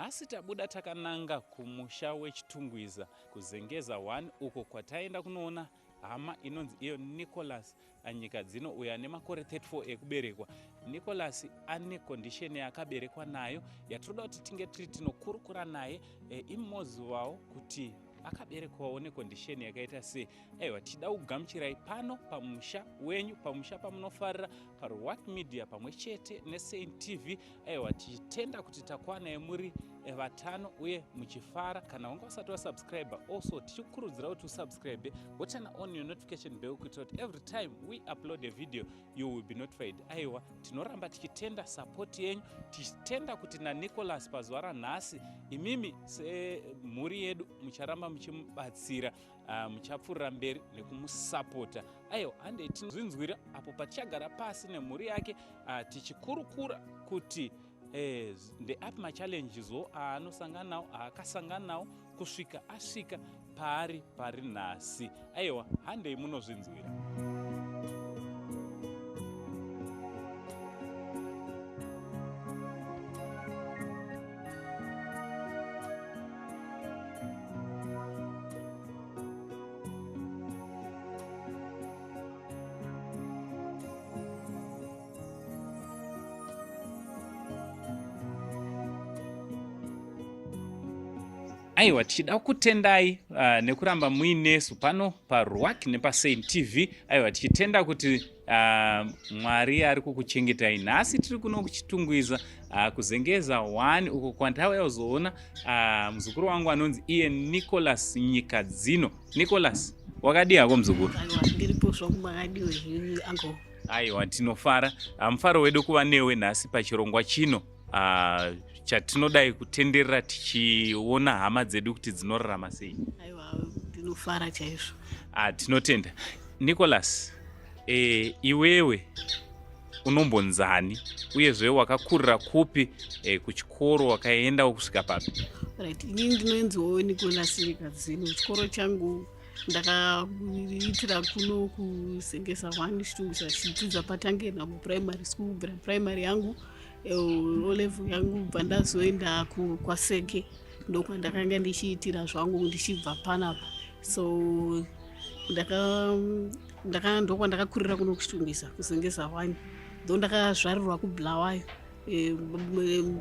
Nhasi tabuda takananga kumusha weChitungwiza kuZengeza 1 uko kwataenda kunoona hama inonzi iyo Nicholas Nyikadzino uyo ane makore 34 ekuberekwa. Nicholas ane condition yaakaberekwa nayo yatinoda kuti tinge tiri tinokurukura naye e, imozivawo kuti akaberekwawo necondition yakaita sei. Aiwa tichida kugamuchirai pano pamusha wenyu, pamusha pamunofarira paRwak Media pamwe chete neSaint TV. Aiwa tichitenda kuti takwanai muri eh, vatano uye muchifara. Kana wanga usati wasubscribe also tichikukurudzira kuti usubscribe woturn on your notification bell kuitira kuti every time we upload a video you will be notified. Aiwa tinoramba tichitenda support yenyu, tichitenda kuti naNicholas pazuva ranhasi imimi semhuri yedu mucharamba muchimubatsira. Muchapfuurira mberi nekumusapota. Aiwa handei tinozvinzwira apo patichagara pasi nemhuri yake tichikurukura kuti ndeapi machallenges wo aanosangana nawo, aakasangana nawo kusvika asvika paari pari nhasi. Aiwa handei munozvinzwira. Aiwa tichida kutendai nekuramba muinesu pano paRwak nepaSaint TV. Aiwa tichitenda kuti Mwari ari kukuchengetai. Nhasi tiri kuno kuChitungwiza kuZengeza 1 uko kwandauya kuzoona muzukuru wangu anonzi iye Nicholas Nyikadzino. Nicholas, wakadii hako muzukuru? Aiwa ndiripo zvangu, makadiwe henyu uncle? Aiwa tinofara, mufaro wedu kuva newe nhasi pachirongwa chino chatinodai kutenderera tichiona hama dzedu kuti dzinorarama sei. Aiwa ndinofara chaizvo. Tinotenda Nicholas. Iwewe unombonzani uyezve wakakurira kupi, kuchikoro wakaendawo kusvika papi? Right, inini ndinoenziwawo Nicholas Nyikadzino. Chikoro changu ndakaitira kuno kuZengeza 1 Chitungwiza, chidzidza paTangena muprimary school, kubvira primary yangu O level yangu, bva ndazoenda kwaSeke, ndokwandakanga ndichiitira zvangu ndichibva panapa. So ndaka ndokwandakakurira kuno kuChitungwiza kuZengeza 1, though ndakazvarirwa kuBulawayo.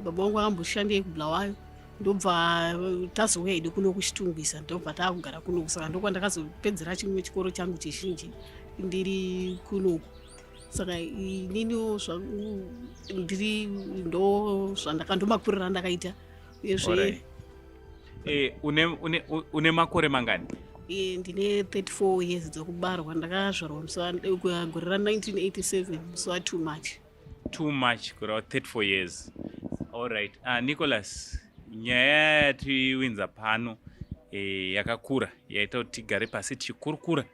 Baba vangu vakamboshandei kuBulawayo, ndobva tazouya idi kuno kuChitungwiza, ndobva taakugara kunoku. Saka ndokwandakazopedzera chimwe chikoro changu chizhinji ndiri kunoku. Saka ininiwo zvangu ndiri ndo zvandakandomakurira ndakaita uyezve. Une makore mangani? Ndine 34 years dzokubarwa. Ndakazvarwa musi gore ra1987 musi wa2 March. 2 March, kureva 34 years. Alright. Nicholas, nyaya yatiwinza pano yakakura yaita kuti tigare pasi tichikurukura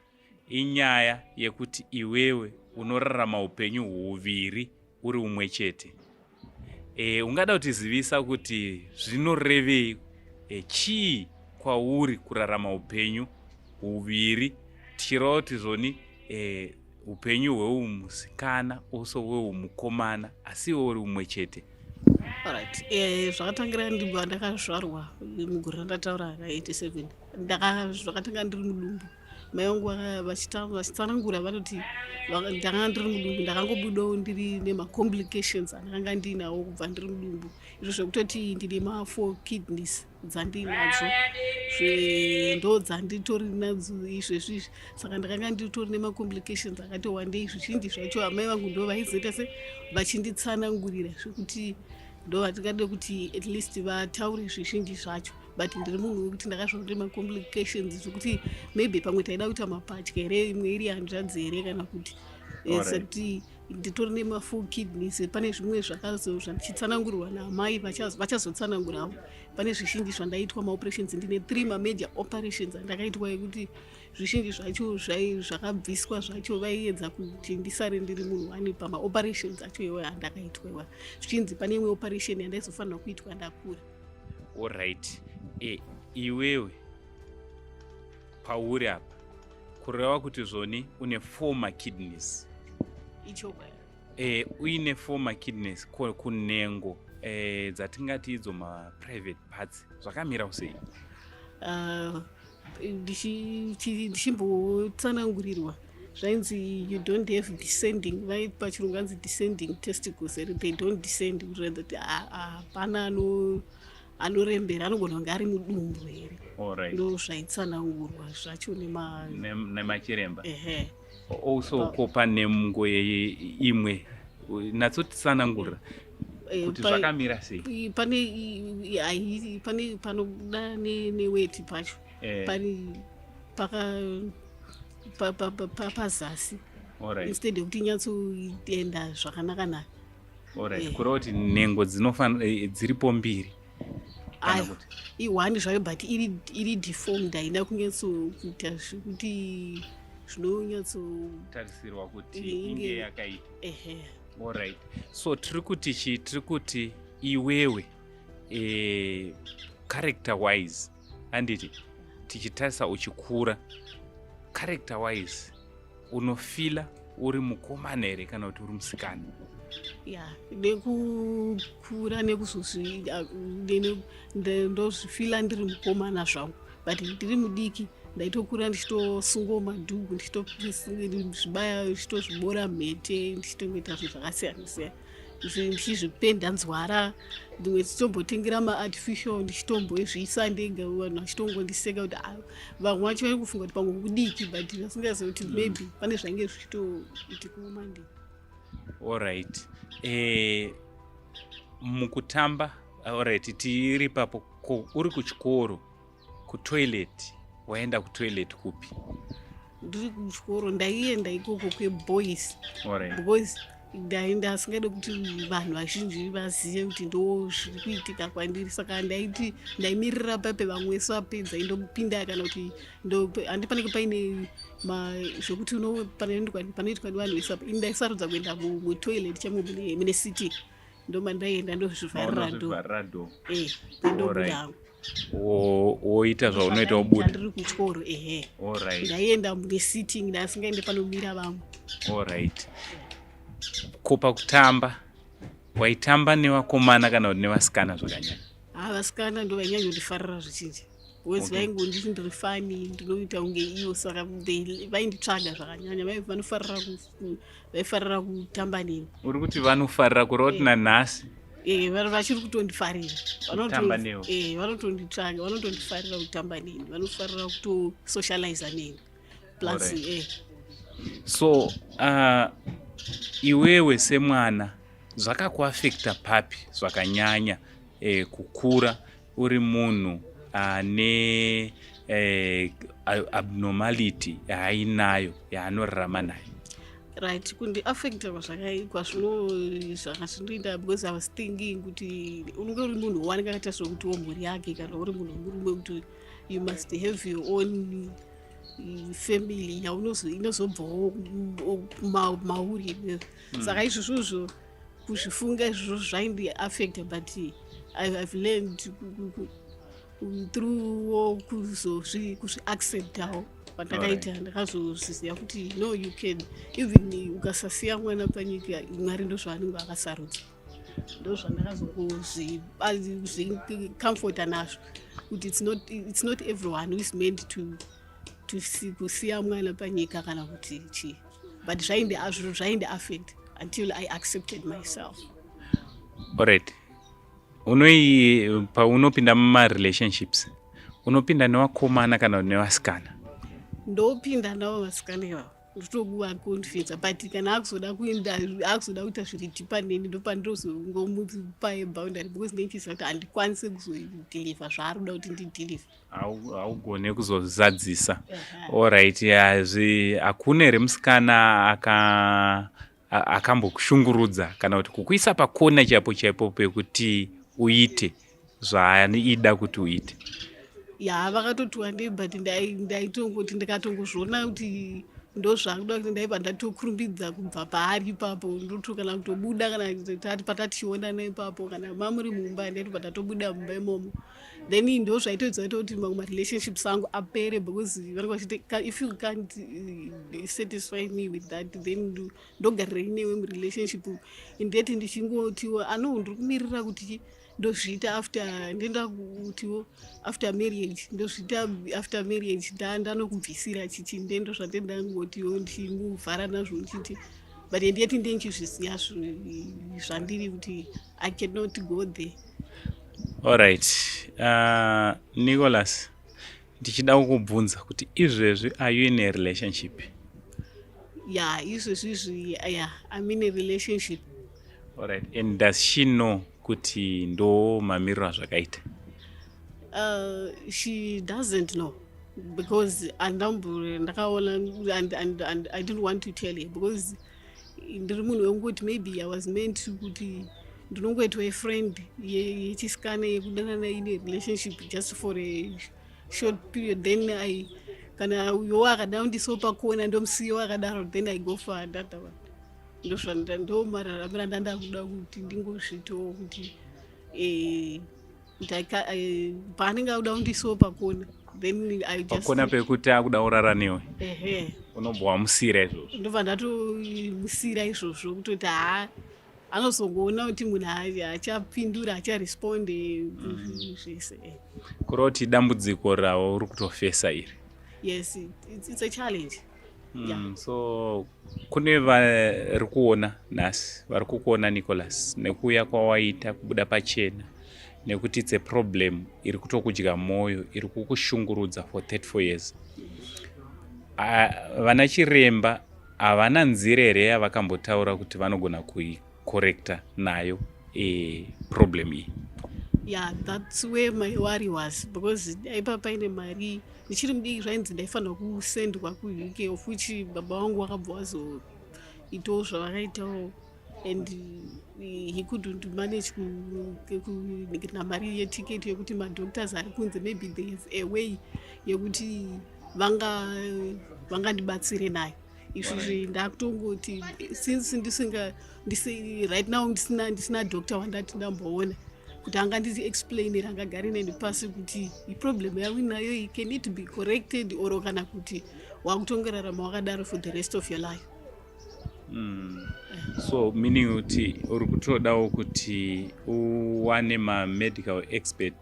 inyaya yekuti iwewe unorarama upenyu huviri uri umwe chete. Ungada kutizivisa kuti zvinorevei, chii kwauri kurarama upenyu huviri, tichireva kuti zvoni upenyu hweumusikana also hweumukomana, asi iwe uri umwe chete? Alright, zvakatangira ndibva ndakazvarwa mugore randataura ra87. Zvakatanga ndiri mudumbu. Mai vangu vachitsanangura vanoti ndakanga ndiri mudumbu, ndakangobudawo ndiri nemacomplications andakanga ndiinawo kubva ndiri mudumbu, izvo zvekutoti ndine ma4 kidneys dzandinadzo, ndo dzanditori nadzo izvezvi izvi. Saka ndakanga nditori nemacomplications akati wandei. Zvizhinji zvacho amai vangu ndo vaizoita se vachinditsanangurira, zvekuti ndo vatingade kuti at least vataure zvizhinji zvacho. But ndiri munhu wekuti ndakazvaona kuti macomplications, zvekuti maybe pamwe taida kuita mapatya here, imwe iri hanzvadzi here, kana kuti sekuti nditori nemafour kidneys. Pane zvimwe zvakazo zvandichitsanangurirwa naamai, vachazotsanangurawo. Pane zvizhinji zvandaitwa maoperations, ndine 3 mamajor operations andakaitwa, ekuti zvizhinji zvacho zvakabviswa zvacho vaiedza kuti ndisare ndiri munhu wani pamaoperations acho iwayo andakaitwa iwayo, zvichinzi pane imwe operation yandaizofanira kuitwa ndakura. Alright, iwewe pauri apa kureva kuti zvoni une 4 makidneys? Ichokwadi. Uine 4 makidneys kunhengo. Dzatingati idzo maprivate parts zvakamira sei? Ndichimbotsanangurirwa zvainzi you don't have descending, pachirungu anzi descending testicles here. They don't descend, kuratidza kuti hapana anorembera, anogona kunge ari mudumbu here. Ndo zvaitsanangurwa zvacho nemachiremba. Ehe. Also ko panhengo imwe, natsotitsanangurira kuti zvakamira sei? Pane panobuda neweti pacho. Pane paka pazasi instead yekuti inyatsoenda zvakanaka-naka. Kureva kuti nhengo dziripo mbiri kana kuti? I-one zvayo, but iri deformed, haina kunyatsokuita zvekuti zvinonyatso Tarisirwa kuti inge yakaita. Ehe. Alright, so tiri kuti chii? Tiri kuti iwewe, character wise, handiti, tichitarisa uchikura, character wise unofeela uri mukomana here kana kuti uri musikana? Ya, nekukura nekuzozvi ndozvifeela ndiri mukomana zvangu, but ndiri mudiki ndaitokura ndichitosungawo madhugu, ndichitozvibaya, ndichitozvibora mhete, ndichitongoita zvinhu zvakasiyana siyana, ndichizvipenda nzwara, ndimwe ndichitombotengera maartificial, ndichitombozviisa ndega, vanhu vachitongondiseka kuti, "Ah," vamwe vacho vari kufunga kuti pamwe kudiki, but vasingazivi kuti maybe pane zvainge zvichitoitikawo mandiri. Alright, mukutamba, alright, tiri papo, ko uri kuchikoro, kutoilet, waenda kutoilet kupi? Ndiri kuchikoro ndaienda ikoko kweboys because ndaenda asingade kuti vanhu vazhinji vazive kuti ndo zviri kuitika kwandiri. Saka ndaiti ndaimirira pape vamwe vese vapedza, indopinda, kana kuti handi panenge paine zvokuti panoitwa nevanhu vese apa. Ini ndaisarudza kuenda mutoilet chamo mune city, ndomandaienda, ndozvivharira do. Maunozvivharira do. Ndobuda hangu. Woita zvaunoita, wobuda. Ndiri kuchikoro, ehe. Ndaienda mune sitting, ndasingaende panomira vamwe. Alright, ko pakutamba waitamba nevakomana kana kuti nevasikana zvakanyanya? Ha, vasikana ndo vainyanyondifarira zvichinji because vaingonditi ndiri funny, ndinoita kunge ivo, saka vainditsvaga zvakanyanya. Vaifarira kutamba neni. Uri kuti vanofarira, kureva kuti nanhasi? Vachiri kutondifarira. Kutamba newe. Vanotonditsvaga, vanotondifarira kutamba neni, vanofarira kutosocializa neni, plus So iwewe semwana zvakakuaffecta papi zvakanyanya, kukura uri munhu ane abnormality yaainayo, yaanorarama nayo? Right, kundiaffecta kwazvinoita, because I was thinking kuti unenge uri munhu wanenge akaita sokutiwo mhuri yake, kana uri munhu wemurume, kuti you must have your own family inozobvawo mauri. Saka izvozvozvo, kuzvifunga izvozvo zvaindiaffecta, but I've learned through kuzviacceptawo pandakaita. Ndakazozviziva kuti no, you can even ukasasiya mwana panyika, Mwari ndo zvaanenge akasarudza. Ndo zvandakazongozvicomforta nazvo kuti it's not everyone who is meant to kusiya mwana panyika kana kuti chii, but zvaindi zvaindi affect until I accepted myself. Alright, unoi paunopinda mumarelationships, unopinda nevakomana kana kuti nevasikana? Ndopinda navo vasikana ivavo, ndotokuva confidence, but kana akuzoda kuenda, akuzoda kuita zviri deeper neni, ndopandirozongomupa boundary, because ndinchiziva kuti handikwanisi kuzodeliver zvaari kuda kuti ndideliver. Haugone kuzozadzisa. Alright, hakuna here musikana akambokushungurudza kana kuti kukuisa pakona chaipo chaipo pekuti uite zvaaida kuti uite? Ya, vakatoti wandei, but ndaitongoti ndikatongozviona kuti Ndo zvakuda kuti ndaibva ndatokurumbidza kubva paari ipapo, ndoto kana kutobuda, kana tati patatichionana ipapo, kana mamuri mumba, ndaitobva ndatobuda mumba imomo. Then ndo zvaitoedza kuti mamwe marelationships angu apere, because vanenge vachiti, "If you can't satisfy me with that, then ndogarirei newe murelationship?" Indeti ndichingotiwo ano ndiri kumirira kuti ndozviita after, ndoenda kutiwo after marriage, ndozviita after marriage, ndanokubvisira chichi. Ndendo zvatendangotiwo ndichinguvhara nazvo ndichiti, but ndiyeti ndenchizviziva zvandiri kuti I cannot go there. Alright, Nicholas, ndichida kukubvunza kuti izvezvi are you in a relationship? Ya, izvezvi izvi, yeah, I'm in a relationship. Alright, and does she know kuti ndo mamiriro azvakaita? She doesn't know because andambo ndakaona and I didn't want to tell her because ndiri munhu wekungoti maybe I was meant kuti ndinongoitwa a friend yechisikana yekudanana in a relationship just for a short period, then I kana uyowo akada kundisawo pakona, ndomusiyawo akadaro, then I go for another one. Ndo mararamiro andanda kuda kuti ndingozviitawo kuti kuti paanenge akuda kundisawo pakona, then I just Pakona pekuti akuda kurara newe? Ehe. Unobva wamusiyira izvozvo? Ndobva ndatomusiyira izvozvo, kutoti haa, anozongoona kuti munhu haachapindura, haacharesponde zvese. Kureva kuti dambudziko ravo uri kutofesa iri? Yes, it's a challenge, yeah. So kune vari kuona nhasi, vari kukuona, Nicholas, nekuuya kwawaita kubuda pachena nekuti it's a problem iri kutokudya mwoyo, iri kukushungurudza for 34 years. Vana chiremba havana nzira here yavakambotaura kuti vanogona kuicorrecta nayo problem iyi? Yeah, that's where my worry was, because aipa paine mari, ndichiri mudiki, zvainzi ndaifanira kusendwa kuUK, of which baba vangu vakabva vazoitawo zvavakaitawo and he couldn't manage kuningirina mari yetiketi yekuti madoctors ari kunze, maybe there is a way yekuti vangandibatsire nayo. Izvizvi ndakutongoti since ndisinga right now ndisina doctor wandati ndamboona kuti anganditi explainira, angagare neni pasi kuti iproblem yako inayo iyi, can it be corrected, or kana kuti wakutongorarama wakadaro for the rest of your life. So meaning kuti uri kutodawo kuti uwane mamedical expert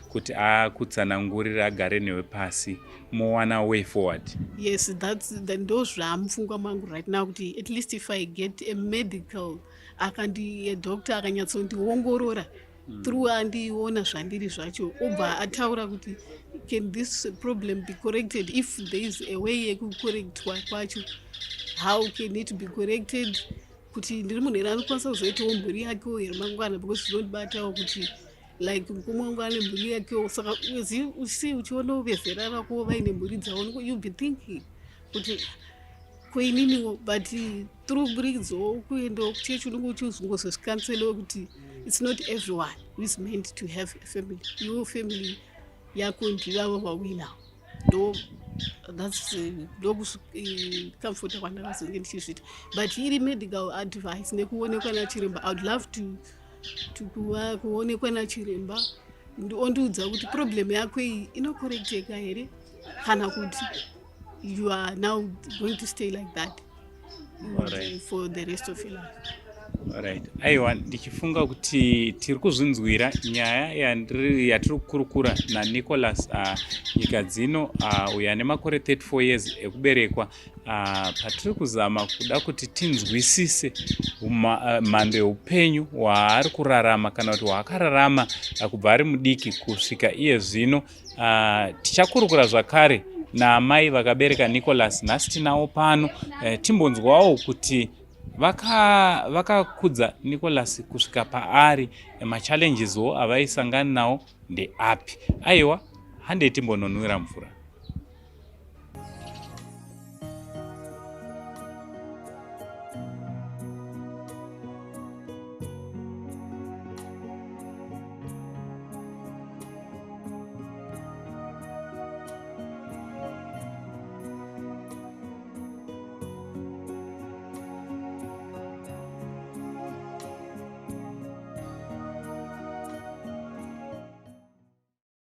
kuti akutsanangurire, agare newe pasi, mowana way forward? Yes, that's the ndo zvamupfungwa mangu right now, kuti at least if I get a medical akandi a doctor akanyatsondiongorora through, andiona zvandiri zvacho, obva ataura kuti can this problem be corrected, if there is a way yekucorrectwa kwacho, how can it be corrected, kuti ndiri munhu here anokwanisa kuzoitawo mhuri yakewo here mangwana, because zvinondibatawo kuti like mukoma wangu ane mhuri yakewo. Saka si uchionawo vezera rako vaine mhuri dzavo, you be thinking kuti koininiwo. But through burikidzawo kuendawo kuchechi, unenge uchizongozozvicounselawo kuti it's not everyone who is meant to have a family. Iwo family yako ndivavo vauinawo. Ndo that's ndokucomforta kwandakazonge ndichizviita. But iri medical advice nekuonekwa nachiremba, I would love to kuonekwa nachiremba, ondiudza kuti problem yako iyi inocorrecteka here, kana kuti you are now going to stay like that for the rest of your life. Right, aiwa, ndichifunga kuti tiri kuzvinzwira nyaya yatiri kukurukura naNicholas Nyika Dzino, uyo ane makore 34 years ekuberekwa, patiri kuzama kuda kuti tinzwisise mhando yeupenyu hwaari kurarama, kana kuti hwaakararama kubva ari mudiki kusvika iye zvino. Tichakurukura zvakare naamai vakabereka Nicholas. Nhasi tinawo pano, timbonzwawo kuti vakakudza Nicholas kusvika paari, machallengeswo avaisangana nawo ndeapi. Aiwa, handei timbononwira mvura.